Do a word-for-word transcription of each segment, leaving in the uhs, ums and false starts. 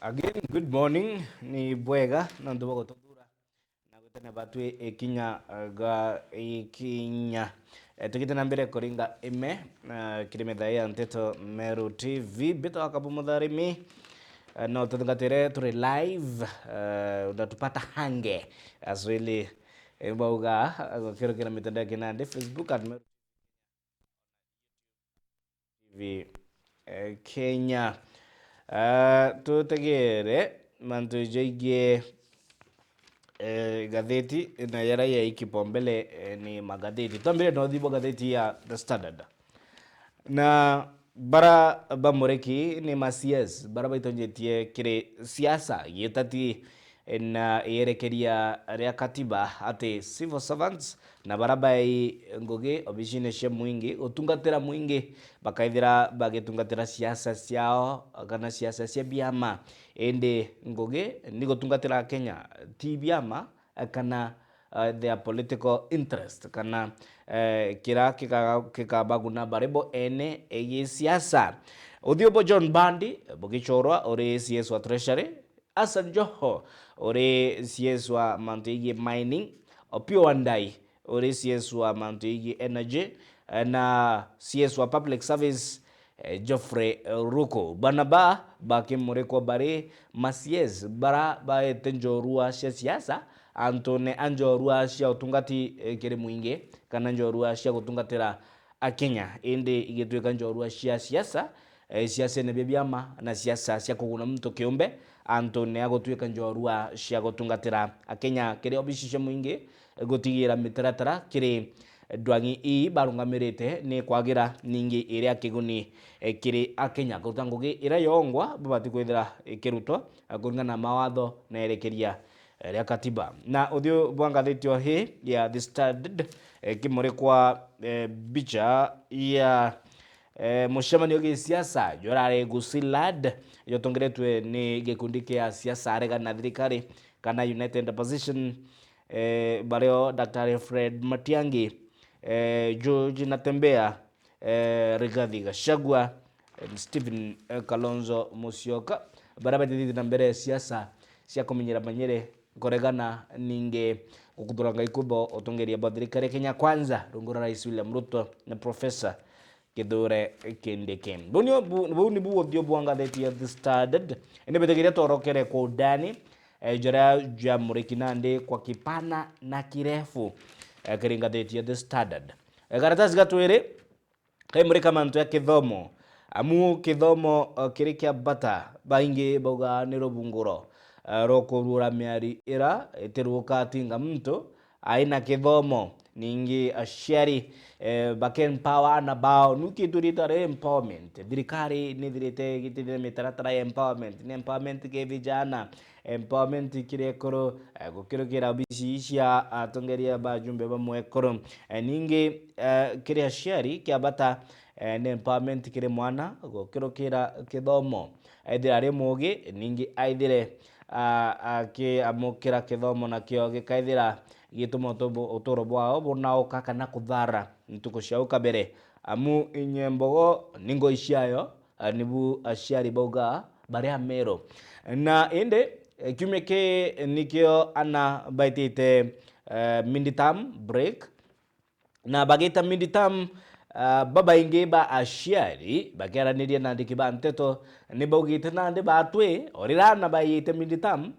Again, good morning. Ni bwega nontu bwa gututhura na gwitania batwi ikinya ga ikinya. Eh, tugite na mbere kuringa ime, eh, kiri metha ya Nteto Meru T V. Mbitwa Kabu Mutharimi, eh, no tuthingatire turi live, eh, unatupata hange aswili, eh, bauga, eh, gukirukira mitandao ya kinandi, Facebook at Meru T V, eh, Kenya. Ah, tutegere mantu jaingi, eh, gatheti na yara ya kipaumbele, eh, ni magatheti. Twambire na uthimbo gatheti ya The Standard. Na bara bamuriki ni ma C S, bara baitonjetie kiri siasa gitati na irekeria ria katiba ati civil servants na bara bai ngugi obicine cia mwingi gutungatira mwingi bakaithira bagitungatira siasa ciao kana siasa cia biama, indi ngugi ni gutungatira Kenya, ti biama, eh, kana, eh, their political interest, kana, eh, kira kika-, kikabaguna bari bo ene gisiasa. Uthiu bwa John Mbadi bugichorwa uri C S wa Treasury, Hassan Joho uri C S wa mantu yegii mining, Opiyo Wandayi uri C S wa mantu yegii energy, eh, na C S wa public service, eh, Geoffrey, eh, Ruku. Bana ba bakimurikwa bari ma C S bara baete njorua cia siasa antune a njorua cia utungati, eh, kiri mwingi kana njorua cia gutungatira Akenya, indi igituika njorua cia siasa, eh, siasene bia biama na siasa cia kuguna muntu kiumbe antune a gutuika njorua cia gutungatira Akenya kiri obici cia mwingi, gutigira mitaratara kiri ndwang'i ii barungamirite ni kwagira ningi iria kiguni, eh, kiri Akenya. Kuruta ngugi iria yongwa babati kwithira ikirutwa, eh, kuringana na mawatho na irekeria, eh, ria katiba. Na uthiu bwa ngathiti o hii ya The Standard, eh, kimurikwa, eh, mbicha ya, eh, mucemanio gisiasa jurari Gusii Lad, jotongeretwe ni gikundi kia siasa aregana na thirikari kana United Opposition, eh, bario Daktari Fred Matiang'i, eh, George Natembeya, eh, Rigathi Gachagua, eh, Stephen, eh, Kalonzo Musyoka, baria batithite na mbere siasa cia kumenyera manyere kuregana ningi gukuthuranga ikutho utongeria bwa thirikari ya Kenya Kwanza rungu rwa Rais William Ruto na Professor Kithure Kindiki. Buu nio bu-, buu nibu uthio bwa ngatheti ya The Standard. Indi bitigiria tworokere kwa undani, eh, jaria jamuriki nandi kwa kipana na kirefu, eh, kiri ngatheti ya The Standard. Eh, karatasi ga twiri kaimurika mantu ya kithomo, amu kithomo, eh, kiri kia bata, baingi bauga ni rubunguro, eh, rwa kuruura miari ira itiruka tinga muntu aina kithomo. Ningi aciari, eh, bake empower ana bao. Nu kitu ritwa ri empowerment. Thirikari ni ithirite igitithia mitaratara ya empowerment. Ni empowerment ki vijana, empowerment kiri ekuru, eh, gukirukira obici cia atongeria ba ajumbe bamwe ekuru. Eh, ningi, eh, kiri aciari kia bata, eh, ni empowerment kiri mwana gukirukira kithomo. Aithira ari muugi, ningi aithire, ah, akiamukira kithomo nakio gikaithira gituma utubu-, uturo bwao bunauka kana kuthara ntuku cia ukabere, amu inyembogo ni ngoi ciayo, ah, nibu aciari bauga bari ameru. Na indi, eh, kiumia ki nikio ana baitite, eh, mid-term break, na bagita mid-term, ah, babaingi ba aciari bakiaraniria na andiki ba nteto ni baugite nandi batwi o riria ana baiyite mid-term,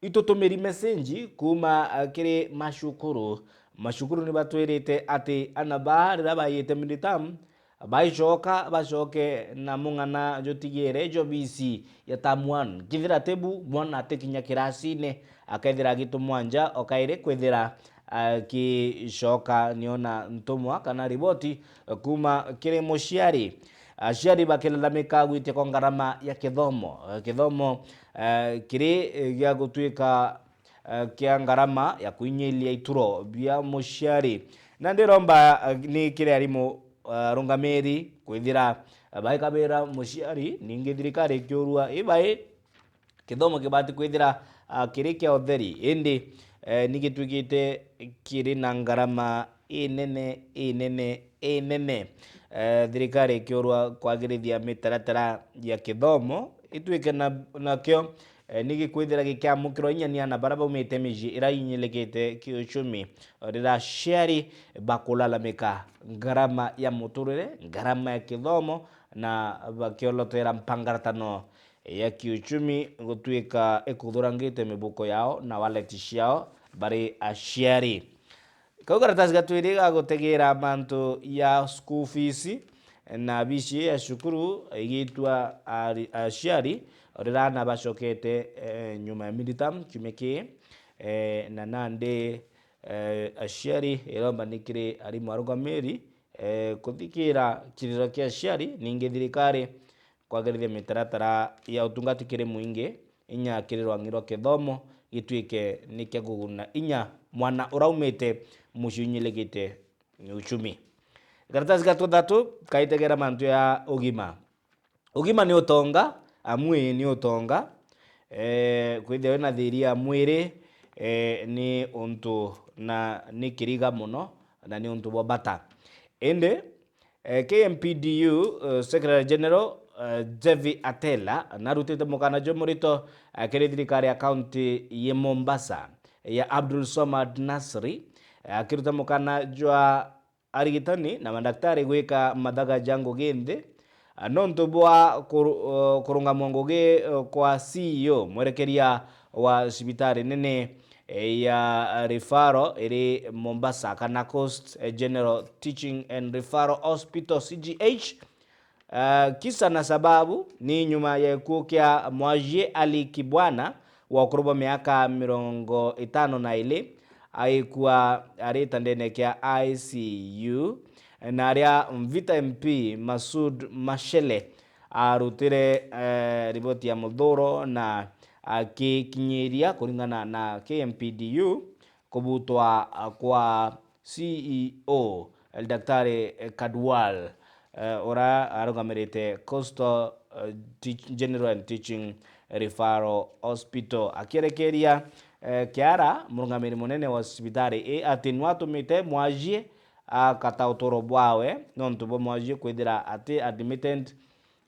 itutumiri message kuuma, ah, kiri macukuru. Macukuru ni batwirite ati ana ba riria baiyite mid-term, baicoka bacoke na mung'ana jutigire jwa obici ya term one. Kithira ti bu, mwana atikinya kirasine, akethira agitumwa nja o kairi kwithira akicoka niona ntumwa kana riboti kuuma kiri muciari. Aciari bakilalamika gwitia kwa ngarama ya kithomo. Kithomo, eh, kiri, eh, gia gutuika, eh, kia ngarama ya kuinyilia ituro bia muciari. Na ndiromba, eh, ni kiri arimu, eh, arungamiri kwithira, eh, baikabira muciari, ningi thirikari ikiurua ibai kithomo kibati kwithira, ah, kiri kia utheri, indi, eh, ni gituikite kiri na ngarama inene, inene, inene. Eh, thirikari ikiurwa kwagirithia mitaratara ya kithomo itwike na, nakio, eh, ni gikwithira gikiamukirwa inya ni ana baria baumite micii iria inyilikite kiuchumi, riria aciari bakulalamika ngarama ya muturire, ngarama ya kithomo, na bakiolotera mpangaratano ya kiuchumi gutwika ikuthurangite mibuko yao na wallet ciao bari aciari. Kau karatasi ga twiri ga gutegeera mantu ya school fees na bici ya cukuru igitwa ari-, aciari, o riria aana bacokete, eh, nyuma ya midterm kiumia kii, eh, na nandi, eh, aciari iromba ni kiri arimu arungamiri, eh, kuthikira kiriro kia aciari, ningi thirikari kwagarithia mitaratara ya utungati kiri mwingi, inya kiri rwang'i rwa kithomo gitwike ni kia kuguna inya mwana uraumite mucii unyilikite ni uchumi. Karatasi ga tuthatu kaitegera mantu ya ugima. Ugima ni utonga, amu ii ni utonga. Eh, kwithia wina thiiri ya mwiri, eh, ni untu na ni kiriga mono, na ni untu bwa bata. Indi, eh, K M P D U, eh, Secretary General, eh, Jevi Atela narutite mukana jumurito, eh, kiri thirikari ya kaunti ya Mombasa ya Abdul Swamad Nasri, eh, akiruta mukana jwa arigitani na madaktari gwika mathaga ja ngugi nthi, ah, nontu bwa kuru-, uh, kurungamwa ngugi, uh, kwa C E O mwerekeria wa cibitari nene, eh, ya referral iri Mombasa, kana Coast, eh, General Teaching and Referral Hospital, C G H. Ah, kisa na sababu ni nyuma ya gikuo kia mwajie Ali Kibwana wa ukuru bwa miaka mirongo itano na ili, aikua ari gitandene kia I C U, na aria Mvita M P Masud Mashele arutire, eh, riboti ya muthuro na akikinyiria kuringana na K M P D U kubutwa kwa C E O, Daktari Kadwal, eh, ura arungamirite Coastal, eh, Teach-, General and Teaching Referral Hospital. Akierekeria, eh, kiara murungamiri munene wa cibitari ii ati nwatumite mwajie akata uturo bwawe nontu bwa mwajie kwithira ati admitted,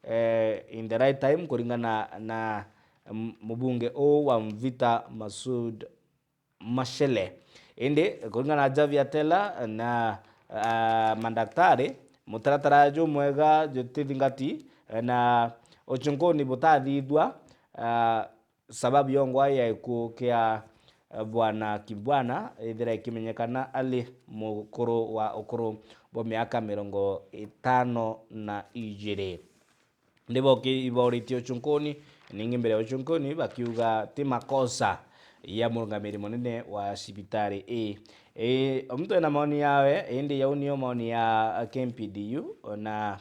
eh, in the right time kuringana na, mm, mubunge uu wa Mvita Masud Mashele. Indi kuringana na Javi Atela na, ah, mandaktari, mutaratara jumwega jutithingati, eh, na uchunkuni butathithua, ah, sababu yongwa ya gikuo kia, eh, Bwana Kibwana ithira ikimenyekana ari mukuru wa ukuru bwa miaka mirongo itano na ijiri. Nibo ki-, ibauritie uchunkuni, ningi mbere ya uchunkuni bakiuga ti makosa ya murungamiri munene wa cibitari ii. Ii, muntu ena maoni yawe, indi yau niyo maoni ya K M P D U na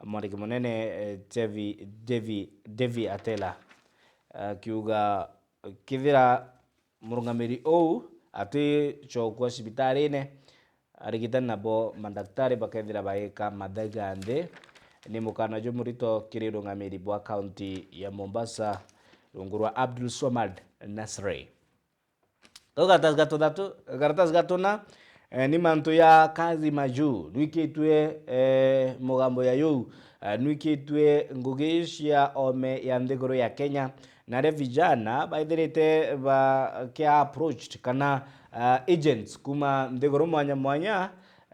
mwandiki munene, eh, Jevi, Jevi, Jevi Atela, akiuga kithira murungamiri uu aticokua cibitarine, arigitani nabo mandaktari bakethira baika mathaga nthi. Ni mukana jumurito kiri urungamiri bwa kaunti ya Mombasa, rungu rwa Abdul Swamad Nasri. Kau karatasi ga tuthatu, karatasi ga tuna, eh, ni mantu ya Kazi Majuu. Nwikitue, eh, mugambo ya yuu, eh, nwikitue ngugi cia ome ya nthiguru ya Kenya, na aria vijana baithirite bakia approached kana, ah, agents kuma nthiguru mwanya mwanya,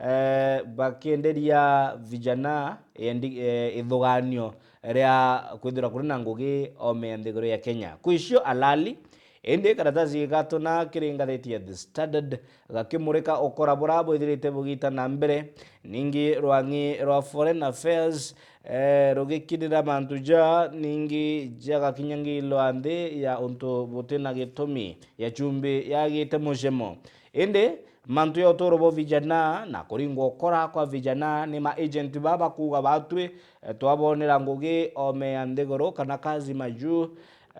eh, bakienderia vijana endi-, eh, ithuganio ria kwithirwa kuri na ngugi ome ya nthiguru ya Kenya. Kwicio alali, indi karatasi gatuna kiri ngatheti ya The Standard gakimurika ukora bura bwithirite bugita na mbere. Ningi rwang'i rwa Foreign Affairs, eh, rugikinira mantu ja, ningi jagakinya ngilo nthi ya untu butina gitumi ya chumbi yagite mucemo. Indi mantu ya uturo bwa vijana na kuringwa ukora kwa vijana ni ma agent baba kuuga batwi, eh, twabonera ngugi ome ya nthiguru kana Kazi Majuu,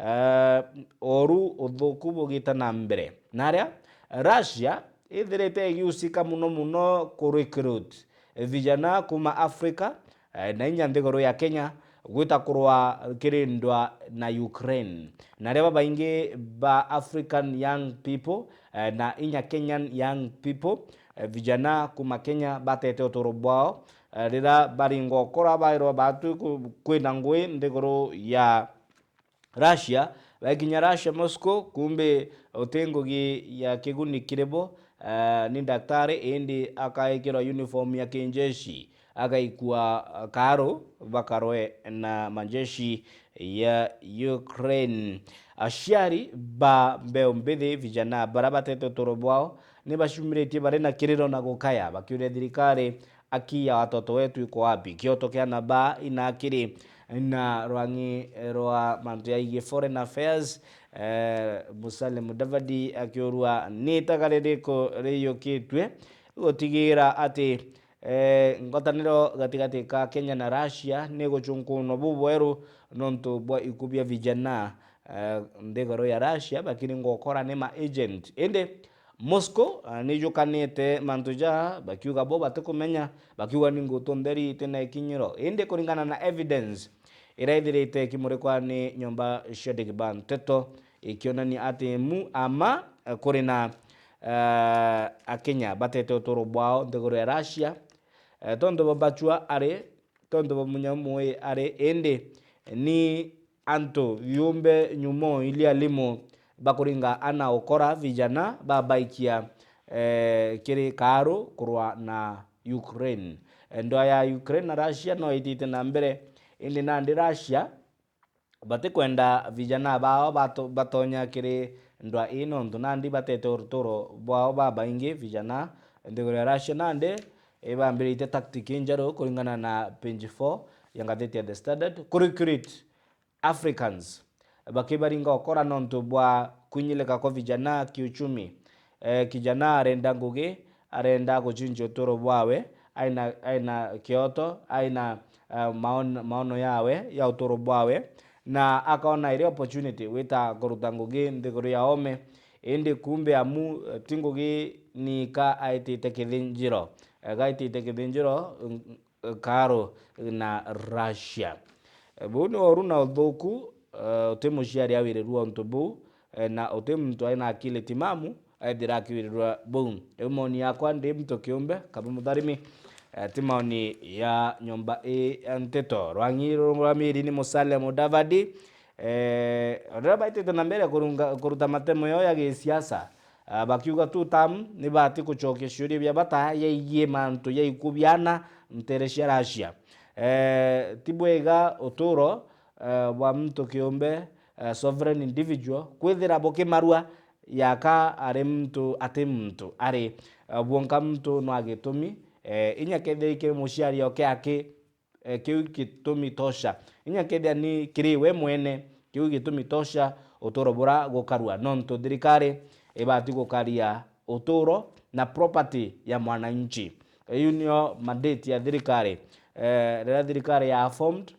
eh, oru uthuku bugita na mbere. Na aria Russia ithirite igiusika muno muno ku recruit vijana kuma Africa, eh, na inya nthiguru ya Kenya gwita kurwa kiri ndwa na Ukraine. Na aria babaingi ba African young people, eh, na inya Kenyan young people, eh, vijana kuma Kenya batete uturo bwao, eh, riria baringwa ukora bairwa batwi ku-, kwina ngui nthiguru ya Russia. Bakinya Russia, Moscow, kumbe uti ngugi ya kiguni kiri bo, eh, ni daktari, indi akaikirwa uniform ya kinjeshi, agaikua, eh, kaaru, bakarwe na majeshi ya Ukraine. Aciari ba mbeu mbithi, vijana bara batete uturo bwao, ni bacumiritie bari na kiriro na gukaya, bakiuria thirikari, "Haki ya watoto wetu iko wapi?" Kioto kia naba inakiri na rwang'i rwa mantu yaigie foreign affairs, eh, Musalia Mudavadi akiurua ni itaga ririku riyukitue gutigira ati, eh, ngwataniro gatigati ka Kenya na Russia ni gucunkunwa bubweru nontu bwa iku bia vijana, eh, nthiguru ya Russia, bakiri ngokora ni ma agent. Indi Moscow, ah, nijukanite mantu ja, bakiuga bo batikumenya, bakiuga ni ngutu ntheri itina ikinyiro. Indi kuringana na evidence iria ithirite ikimurikwa ni nyomba cia ndigi ba nteto, ikionania ati mu ama, eh, kuri na, eh, Akenya batete uturo bwao nthiguru ya Russia, eh, tontu babachua ari tontu bamunya mui ari, indi ni antu biumbe nyumo ili alimu bakuringa ana ukora vijana babaikia, eh, kiri kaaru kurwa na Ukraine. Eh, ndwaa ya Ukraine na Russia no itite na mbere, indi nandi Russia batikwenda vijana bao bato-, batonya kiri ndwaa ii, nontu nandi batete uturo bwao babaingi vijana nthiguru ya Russia. Nandi ibambiritie tactic injeru kuringana na page four ya ngatheti ya The Standard, ku recruit Africans, bakibaringa ukora nontu bwa kuinyilika kwa vijana kiuchumi. Eh, kijana arenda ngugi, arenda guchinjia uturo bwawe, aina, aina kioto, aina, eh, maon-, maono yawe ya uturo bwawe, na akona iri opportunity gwita kuruta ngugi nthiguru ya ome. Indi kumbe amu, eh, ti ngugi nika aitite kithinjiro, eh, gaitite kithinjiro, mm, eh, kaaru na Russia. Eh, buu ni uuru na uthuku, eh, uti muciari awirirua untu buu, eh, na uti muntu aina akili timamu ethira akiwirirua buu. Riu maoni yakwa ndi muntu kiumbe, kaba mutharimi, eh, ti maoni ya nyomba ii ya nteto. Rwang'i rurungamiri ni Musalia Mudavadi. Eh, riria baitite na mbere kurunga-, kuruta matemo yao ya gisiasa, ah, bakiuga two term ni bati gucokia ciuria bia bata yaigie mantu ya iku biana ntere cia Russia. Eh, ti bwega uturo, eh, bwa muntu kiumbe, eh, sovereign individual, kwithira bukimarua yaka ari muntu ati muntu ari, eh, bwonka muntu no agitumi, eh, inya kethira ikiri muciari oke aki, eh, kiu gitumi tosha. Inya kethira ni kiri we mwene, kiu gitumi tosha uturo bura gukarua, nontu thirikari ibati gukaria uturo na property ya mwananchi. Iu nio mandate ya thirikari. Eh, riria thirikari ya formed,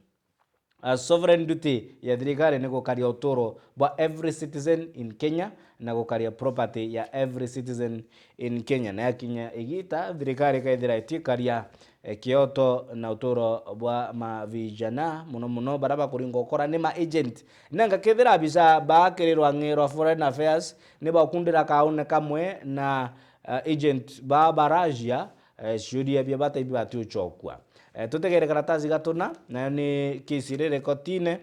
a sovereign duty ya thirikari ni gukaria uturo bwa every citizen in Kenya na gukaria property ya every citizen in Kenya. Na yakinya igita, thirikari ikaithira itikaria, eh, kioto na uturo bwa mavijana, muno muno baria bakuringa ukora ni ma agent. Nanga kethira abisa ba kiri rwang'i rwa foreign affairs ni bakundira kaune kamwe na, eh, agent ba ba Russia, eh, ciuria bia bata ibi bati ucokua. Eh, tutegere karatasi gatuna, nayo ni kesi iri kotine,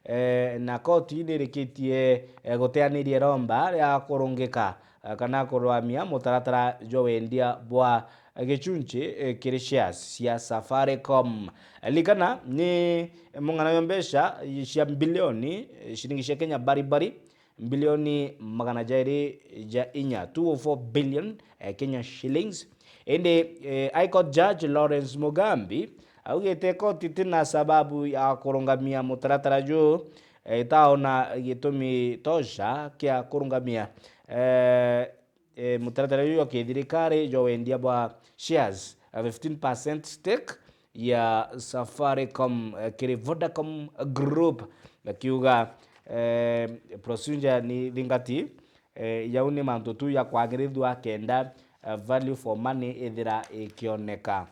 eh, na koti ni irikitie, eh, guteaniria iromba ria kurungika, eh, kana kurwamia mutaratara jwa wendia bwa gichunchi, eh, kiri shares cia Safaricom. Likana ni mung'ana jwa mbeca cia mbilioni, eh, ciringi cia Kenya baribari, mbilioni magana jairi ja inya, two oh four billion, eh, Kenya shillings. Indi, eh, High Court Judge Lawrence Mugambi augite koti tina sababu ya kurungamia mutaratara juu, eh, itaona gitumi tosha kia kurungamia, eh, eh, mutaratara juu jwa kithirikari jwa wendia bwa shares, eh, fifteen percent stake ya Safaricom, eh, kiri Vodacom Group, akiuga, eh, procedure ni thingati, eh, yau ni mantu tu ya kwagirithua kenda, eh, value for money ithira ikioneka.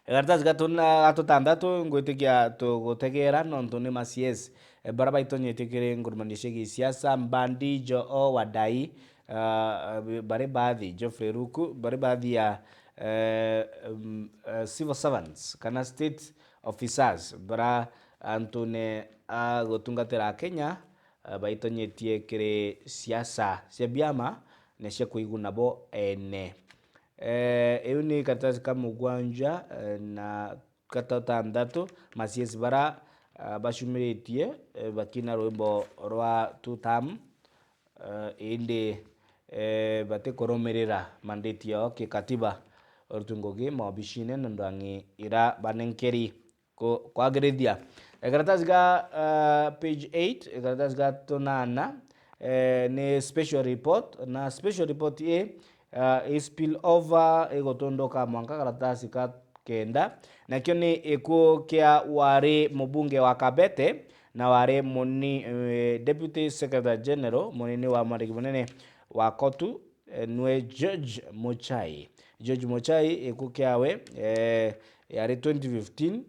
Karatasi gatuna, gatutandatu ngwitikia tugutegera nontu ni ma C S, eh, bara baitonyetie kiri ngurumanio cia gisiasa, Mbandi, Joho, Wadai, ah, bari bathi, Geoffrey Ruku, bari bathi ya, eh, mm, eh, civil servants kana state officers, bara antune a gutungatira Akenya, eh, baitonyetie kiri siasa cia biama na cia kuiguna bo ene. Eh, iu ni karatasi ka mugwanja, eh, na gatatanthatu, ma CS bara, ah, bacumiritie, eh, bakina rwimbo rwa Two Term, eh, indi, eh, batikurumirira mandate yao kikatiba, uruti ngugi maobicine na ndwang'i ira banenkeri ku-, kwagirithia. Eh, karatasi ga, ah, page eight, eh, karatasi ga tunana, eh, ni special report, na special report ii, ah, i spill over, igutunduka mwanka karatasi ka kenda, nakio ni gikuo kia wari mubunge wa Kabete na wari muni-, eh, Deputy Secretary General, munini wa mwandiki munene wa kotu, eh, nwe George Muchai. George Muchai, gikuo kiawe, eh, yari twenty fifteen,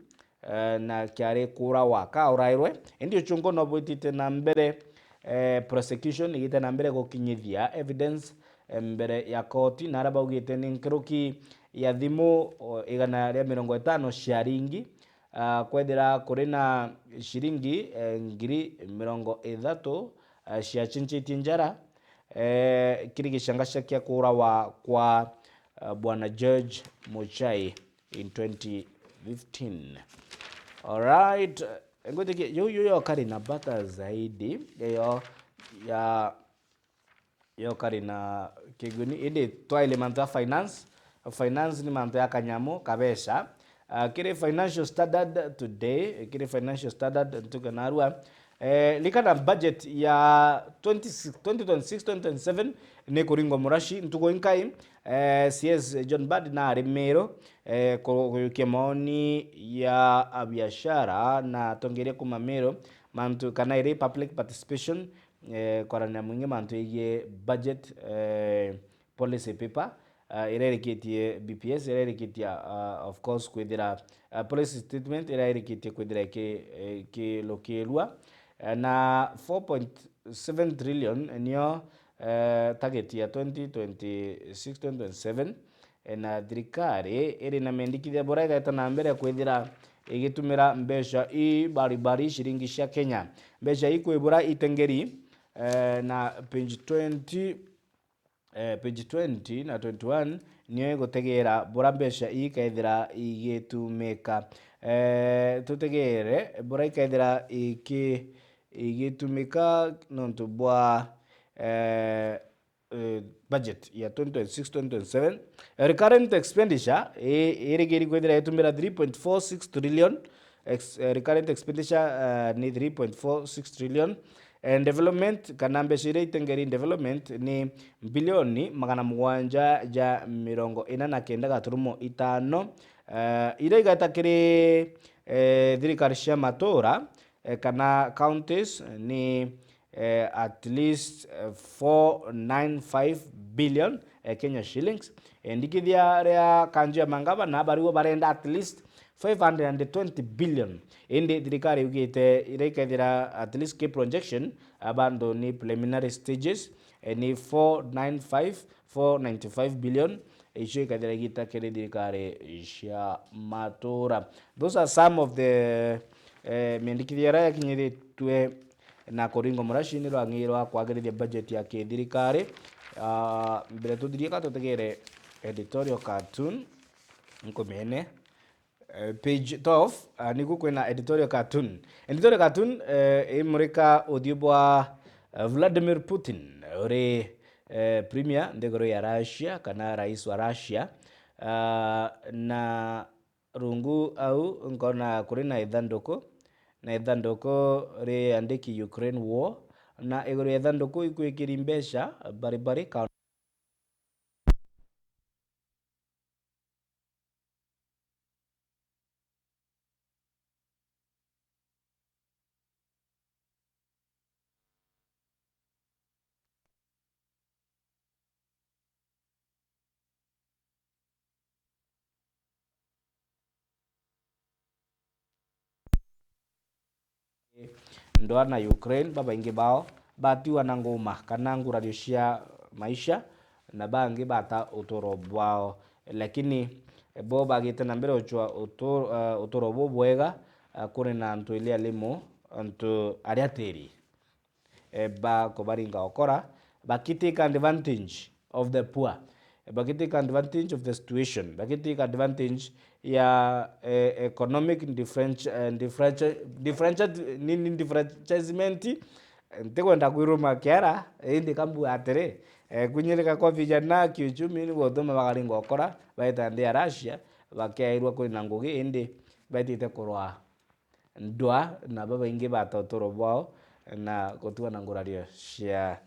eh, na kiari kuurawa kaurairwe. Indi uchungu no bwitite na mbere, eh, prosecution igite na mbere gukinyithia evidence, eh, mbere ya koti, na aria baugite ni nkuruki ya thimu, o, igana ria mirongo itano cia ringi, ah, kwethira kuri na ciringi, eh, ngiri mirongo ithatu, ah, ciachinchitie njara, eh, kiri gicangaca kia kuurawa kwa, ah, Bwana George Muchai in twenty fifteen. Alright, ngwitikia, yo, yo, yo kari na bata zaidi, yo, ya, yo kari na kiguni, indi twaile mantu ya finance. Finance ni mantu ya kanyamu, kabeca. Ah, kiri Financial Standard today, kiri Financial Standard ntuke narua, eh, likana budget ya twenty, twenty twenty-six, twenty twenty-seven ni kuringwa muraci ntuku inkai, eh, CS John Mbadi na ari Meru, eh, ku-, kuyukia maoni ya abiashara na atongeria kuma Meru, mantu kana iri public participation, eh, kwaranira mwingi mantu yegii budget, eh, policy paper, ah, iria irikitie BPS, iria irikitie, ah, of course, kwithira, ah, policy statement iria irikitie kwithira iki-, ikilukirua. Eh, na four point seven trillion nio, eh, target ya twenty twenty-six, twenty twenty-seven, eh, na thirikari iri na mendikithia buria igeta na mbere kwithira igitumira mbeca ii baribari ciringi cia Kenya. Mbeca ii kwibura itengeri, eh, na page twenty, eh, page twenty na twenty-one nio igutegeera bura mbeca ii ikaethira igitumika. Eh, tutegeere bura ikaethira iki-, igitumika nontu bwa, eh, eh, budget ya twenty twenty-six twenty twenty-seven. Eh, recurrent expenditure i-, irigiri kwithira itumira three point four six trillion, ex-, eh, recurrent expenditure, eh, ni three point four six trillion. Eh, development, kana mbeca iria itengeri development ni bilioni magana mugwanja ja mirongo ina na kenda gaturumo itano, eh, iria igeta kiri, eh, thirikari cia matura, eh, kana counties ni, eh, at least, eh, four nine five billion, eh, Kenya shillings. Eh, ndikithia ria kanju ya mangavana barigwa barenda at least five hundred and twenty billion. Indi thirikari yugite iria ikethira at least ki projection, abandu ni preliminary stages, eh, ni four nine five, four ninety-five billion, icio ikethira igita kiri thirikari cia matura. Those are some of the, eh, mendikithia iria yakinyiritue na kuringwa muraci ni rwang'i rwa kwagirithia budget ya kithirikari. Ah, mbere tuthirie ka tutegere editorial cartoon, nkumiene. Eh, page twelve, ah, niguo kwina editorial cartoon. Editorial cartoon, eh, imurika uthiu bwa, eh, Vladimir Putin, uri, eh, premier nthiguru ya Russia, kana rais wa Russia. Ah, na rungu au nkona kuri na ithanduku, na ithanduku riandiki Ukraine war, na iguru ya ithanduku ikwikiri mbeca baribari ka Ndwaa na Ukraine, babaingi bao batiwa na nguma kana ngurario cia maisha, na bangi bata uturo bwao. Lakini bo bagite na mbere uchwa utu-, eh, uturo bubwega, kuri na antu ili alimu, antu aria tiri, eh, ba kubaringa okora, baki take advantage of the poor. Eh, baki take advantage of the situation. Baki take advantage ya, eh, economic differenti-, eh, differenti-, differenti-, ni, ni differentialment. Ntikwenda kwiruma kiara, indi kambu atiri, eh, kunyirika kwa vijana kiuchumi ni gutuma bakaringa okora, baita nthi ya Russia, bakiairwa kwina ngugi, indi baitite kurwa ndwa, na babaingi bata uturo bwao na gutigwa na ngurario cia,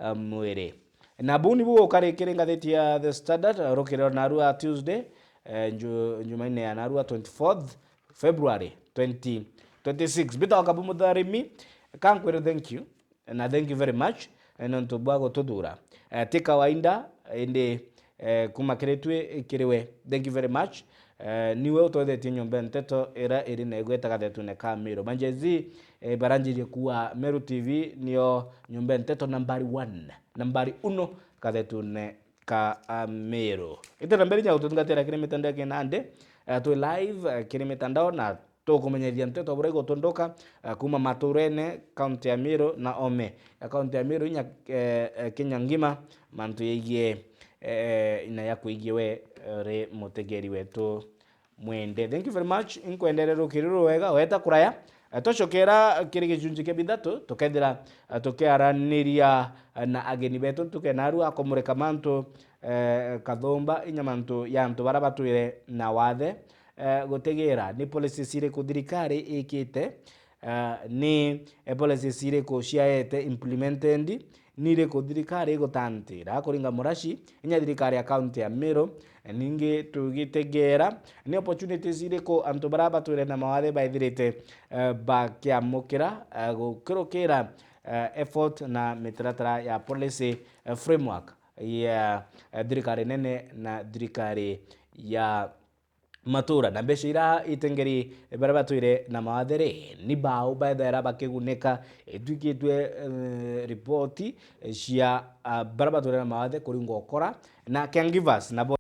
eh, mwiri. Na buu nibu gukari kiri ngathiti ya The Standard, eh, rukiri rwa narua Tuesday, eh, nju-, Jumaine ya narua twenty-fourth February twenty twenty-six. Mbitagwa Kabu Mutharimi, kankwire thank you, na thank you very much, eh, nontu bwa gututhura. Eh, ti kawaida, indi, eh, kuma kiri twi kiri we. Thank you very much. Eh, niwe utwethetie nyomba ya nteto ira iri na igweta gathetune ka Meru. Manjezi, eh, baranjirie kuwa Meru T V nio nyomba ya nteto nambari one, nambari uno gathetune ka, ah, Meru. Ite na mbere nya gututungatira kiri mitandao ya kinandi, eh, twi live, eh, kiri mitandao na tukumenyithia nteto buria igutunduka, eh, kuma maturene, kaunti ya Meru na ome. Eh, kaunti ya Meru inya, eh, eh, Kenya ngima, mantu yaigie, eh, ina ya kwigie we, eh, ri mutegeri wetu mwende. Thank you very much. Inkwendere rukiri rwega, weta kuraya. Eh, twacokera kiri gicunji kia bithatu, tukethira, eh, tukiaraniria, eh, na ageni betu, ntuke narua akumurika mantu, eh, kathumba, inya mantu ya antu bara batwire na wathe. Eh, gutigira ni policies iriku thirikari ikite, eh, ni, eh, policies iriku ciaete implemented, ni iriku thirikari igutantira kuringa muraci, inya thirikari ya kaunti ya Meru. Eh, ningi tugitegera ni opportunities iriku antu bara batwire na mawathe baithirite, eh, bakiamukira, eh, gukirukira, eh, effort na mitaratara ya policy, eh, framework ya, eh, thirikari nene na thirikari ya matura, na mbeca ira itengeri baria batwire na mawathe ri, ni bau baethaira bakigunika? Itwikitwe, eh, ripoti cia, ah, baria batwire na mawathe kuringwa ukora na caregivers nabo